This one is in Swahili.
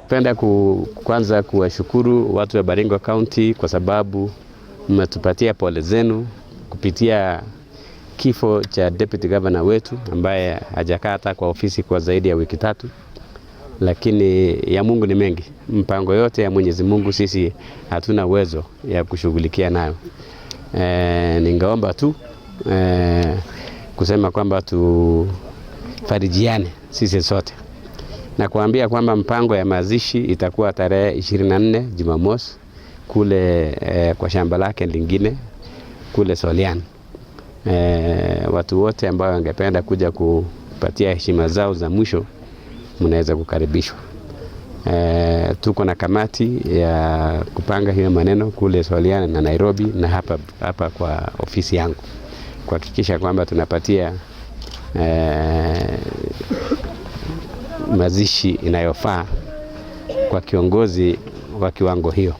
Penda kwanza kuwashukuru watu wa Baringo County kwa sababu mmetupatia pole zenu kupitia kifo cha deputy governor wetu ambaye hajakaa hata kwa ofisi kwa zaidi ya wiki 3, lakini ya Mungu ni mengi. Mpango yote ya Mwenyezi Mungu sisi hatuna uwezo ya kushughulikia nayo. Ningeomba tu kusema kwamba tufarijiane sisi sote na kuambia kwamba mpango ya mazishi itakuwa tarehe 24 Jumamosi kule kwa shamba lake lingine kule Solian. Watu wote ambao wangependa kuja kupatia heshima zao za mwisho mnaweza kukaribishwa. Tuko na kamati ya kupanga hiyo maneno kule Solian na Nairobi na hapa kwa ofisi yangu kuhakikisha kwamba tunapatia mazishi inayofaa kwa kiongozi wa kiwango hiyo.